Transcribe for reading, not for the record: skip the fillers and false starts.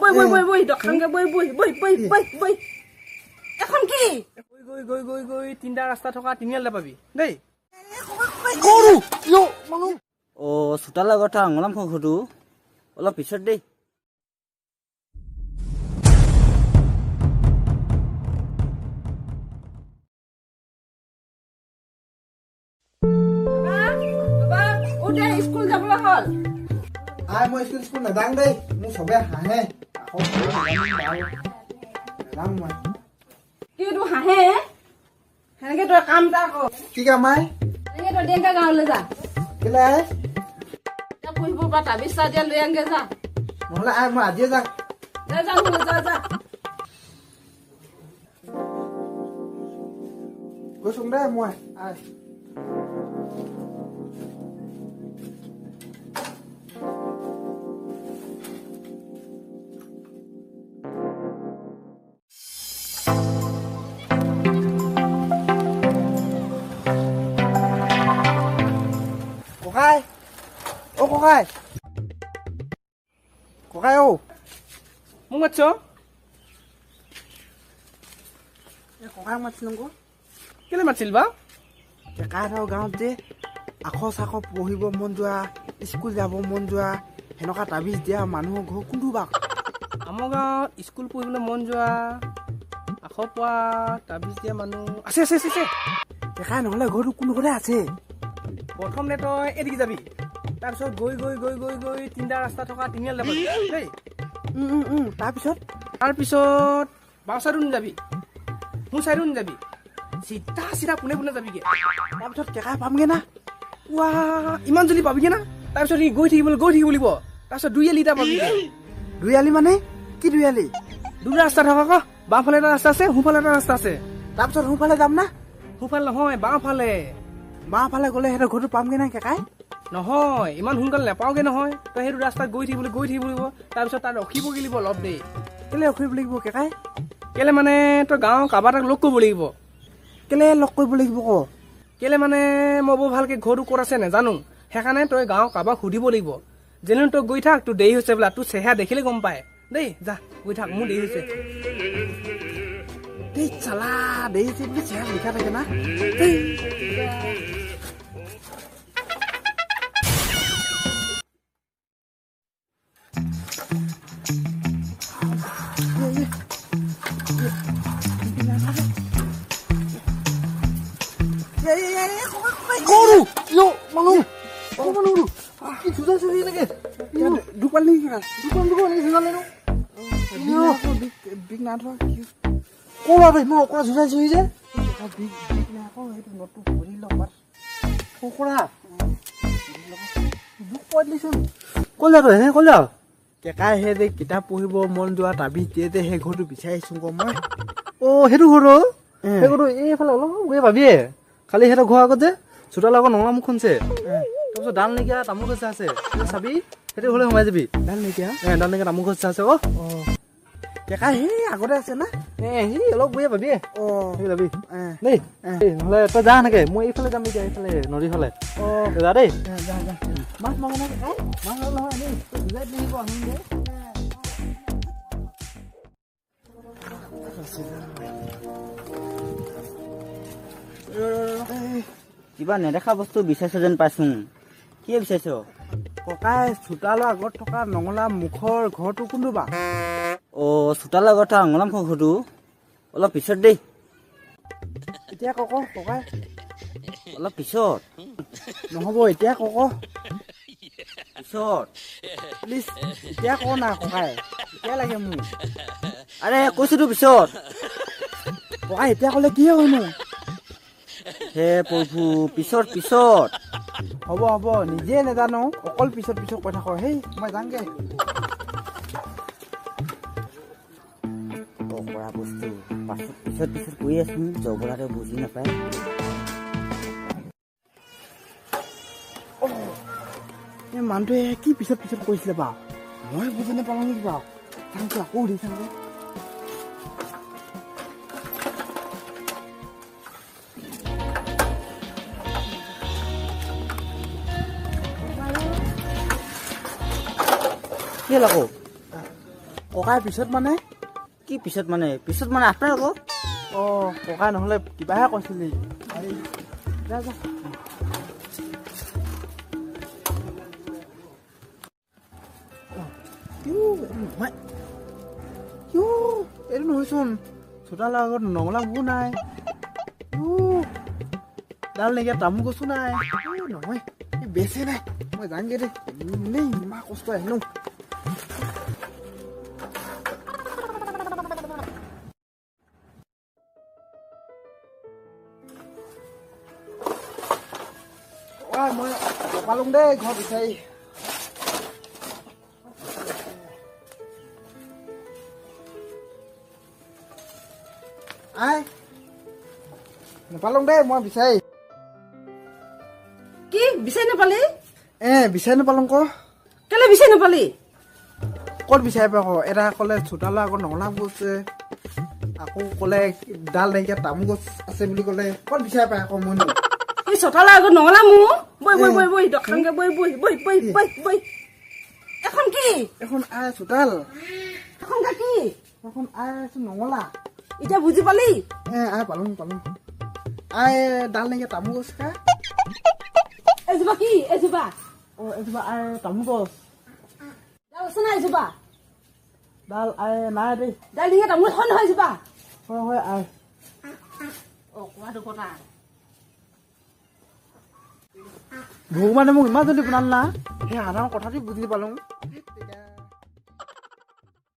বৈ বৈ বৈ বৈ দখাংগে বৈ বৈ বৈ বৈ বৈ বৈ এখন কি গৈ গৈ গৈ গৈ তিনিটা ৰাস্তা থকা তিনিআলি পাবি দেই। গৰু ইয়ো মানুহ অ চোতালৰ কথা আঙলাম ঘৰটো অলপ পিছত দেই। স্কুল যাবলৈ হ'ল। আই মই স্কুল স্কুল নাযাং দেই, মোক চবে হাঁহে। নাযাং মই। কি তোৰ হাঁহে সেনেকে? তই কাম এটা কৰ। কি কাম আই? এনেকে তই ডেংকা গাঁৱলৈ যা। কেলে আই? পঢ়িব পৰা তাবিজ দিয়া লৈ আনগে যা। নহ'লে আই মই আজিয়ে যাম। যা যা নহ'লে যা যা। গৈছোং দেই মই আই। ককাই অ ককাই ককাই অ মোক মাতছ? এই ককাই মাতিছিলো আকৌ। কেলে মাতিছিল বা? কেকাহঁতৰ গাঁৱত যে আখৰ চাখৰ পঢ়িব মন যোৱা, স্কুল যাব মন যোৱা, সেনেকুৱা তাবিজ দিয়া মানুহৰ ঘৰ কোনটো বা? আমাৰ গাঁৱত স্কুল পঢ়িবলৈ মন যোৱা আখৰ পোৱা তাবিজ দিয়া মানুহ আছে আছে আছে। কেকাই নহ'লে ঘৰটো কোনটো ঘৰতে আছে? প্ৰথমতে তই এদিকে যাবি, তাৰপিছত গৈ গৈ গৈ গৈ গৈ তিনিটা ৰাস্তা থকা তিনিআলি পাবি দেই। তাৰপিছত? তাৰপিছত বাওঁ চাইডো নাযাবি, সোঁ চাইডো নাযাবি, চিধা চিধা পোনে পোনে যাবিগে। তাৰপিছত কেকাই পামগে না? ৱা ইমান জলদি পাবিগে না? তাৰপিছত সি গৈ থাকিব গৈ থাকিব লাগিব, তাৰপিছত দুই আলি এটা পাবিগে। দুই আলি মানে কি দুই আলি? দুটা ৰাস্তা থকা ক, বাওঁফালে এটা ৰাস্তা আছে, সোঁফালে এটা ৰাস্তা আছে। তাৰপিছত সোঁফালে যাম না? সোঁফালে নহয়, বাওঁফালে। বাওঁফালে গ'লে সিহঁতৰ ঘৰটো পামগে না কেকাই? নহয়, ইমান সোনকালে নাপাওঁগে নহয়। তই সেইটো ৰাস্তাত গৈ থাকিব গৈ থাকিব লাগিব, তাৰপিছত তাত ৰখিবগৈ লাগিব অলপ দেৰি। কেলে ৰখিব লাগিব কেকাই? কেলে মানে তই গাঁৱৰ কাৰোবাৰ এটাক লগ কৰিব লাগিব। কেলে লগ কৰিব লাগিব ক? কেলে মানে মই বৰ ভালকে ঘৰটো ক'ত আছে নাজানো, সেইকাৰণে তই গাঁৱৰ কাৰোবাক সুধিব লাগিব। যেনে তই গৈ থাক, তোৰ দেৰি হৈছে বোলা, তোৰ চেহেৰা দেখিলে গম পায় দেই। যা গৈ থাক, মোৰ দেৰি হৈছে। দেই চালা দেৰি হৈছে বুলি চেহেৰা লিখা থাকে না। গৰু ইয়ো মানুহ অ মানুহ কি যুঁজাইছে এনেকে? দুখ পালি নেকি? দুখ দুখ এনেকে যুঁজালে নো বিগ না ধৰা ক'ৰা ইমান অকৰা যুঁজাইছে যে বিগ বিগ নাই আকৌ সেইটো নটটো ভৰি লওক অকৰা দুখ পোৱাই দিলিচোন। ক'লে তই হে ক'লে কেকাই সেই যে কিতাপ পঢ়িব মন যোৱা তাবিজ দিয়ে যে সেই ঘৰটো বিচাৰিছোঁ ক মই। অ সেইটো ঘৰটো, সেই ঘৰটো এইফালে অলপ গৈ পাবিয়ে, খালি সিহঁতৰ ঘৰৰ আগত যে চোতালৰ আগত নঙলা মুখখন আছে, তাৰপিছত ডাল নাইকিয়া তামোল গছ আছে, চাবি সেইটো ঘৰলৈ সোমাই যাবি। ডাল নাইকিয়া? ডাল নাইকিয়া তামোল গছ আছে। অ কেকাই সেই আগতে আছে না? এ সেই অলপ গৈয়ে পাবিয়ে। অ সেই যাবি দেই, নহ'লে তই যা সেনেকে, মই এইফালে যাম এতিয়া, এইফালে নদীৰ ফালে। অ যা দেই। যা যা। মাছ মাৰো না কেকাই? মাছ মাৰো নহয়, এনেই বুজাই দিলি আহিমগে। কিবা নেদেখা বস্তু বিচাৰিছ যেন পাইছো, কি বিচাৰিছ? ককাই চোতালৰ আগত থকা নঙলা মুখৰ ঘৰটো কোনটো বা? অ চোতালৰ আগত থকা নঙলা মুখৰ ঘৰটো অলপ পিছত দেই। এতিয়া কক ককাই। অলপ পিছত নহ'ব, এতিয়া কক। পিছত প্লিজ এতিয়া ক না ককাই, এতিয়া লাগে মোক। আৰে কৈছোতো পিছত। ককাই এতিয়া ক'লে কি হয়নো? হে প্ৰভু, পিছত পিছত। হ'ব হ'ব, নিজে নাজানো, অকল পিছত পিছত কৈ থাক। হেই মই যাংগে। অকৰা বস্তু পাছত পিছত পিছত কৰি আছো, জগৰাটো বুজি নাপায়। এই মানুহটোৱে কি পিছত পিছত কৈছিলে বাৰু, মই বুজি নাপালো নেকি বাৰু? চাংটো আকৌ সুধি চাংগে। কি হ'ল আকৌ? ককাই পিছত মানে কি পিছত মানে? পিছত মানে আপোনাৰ আকৌ। অ ককাই নহ'লে কিবাহে কৈছিলি। যা যা। নহয়, এইটো নহয়চোন, চোতালৰ আগত নঙলা মুখো নাই, ডাল নাইকিয়া তামোল গছো নাই। নহয়, বেছি নাই, মই যামগে দেই, এনেই ইমান কষ্ট আহিলো। মই নাপালোং দেই ঘৰ বিচাৰি। আই নাপালোং দেই মই বিচাৰি। কি বিচাৰি নাপালি? এ বিচাৰি নাপালোং ক। কেলে বিচাৰি নাপালি? ক'ত বিচাৰি পাওঁ ক? এটা ক'লে চোতালৰ আগত নঙলা গছ আছে, আকৌ ক'লে ডাল নাইকিয়া তামোল গছ আছে বুলি ক'লে, ক'ত বিচাৰি পাই আকৌ মই? এই চোতালৰ আগত নঙলা মুখ? বৈ বৈ বৈ বৈ দখানকে বৈ বৈ বৈ বৈ বৈ বৈ। এখন কি? এখন আই চোতাল। এখন কি? এখন আই নঙলা। এতিয়া বুজি পালি? এ আই পালো পালো। আই ডাল নাইকিয়া তামোল গছ কা? এজোপা কি? এজোপা? অ এজোপা আই তামোল গছ। ডাল আছে নাই এজোপা? ডাল আই নাই দেই। ডাল নাইকিয়া তামোল হয় নহয় এজোপা? হয় হয় আই। অ কোৱাটো কথা। ভগৱানে মোক ইমান জল্দি বনাল না, সেই সাধাৰণ কথাটো বুজি পালো।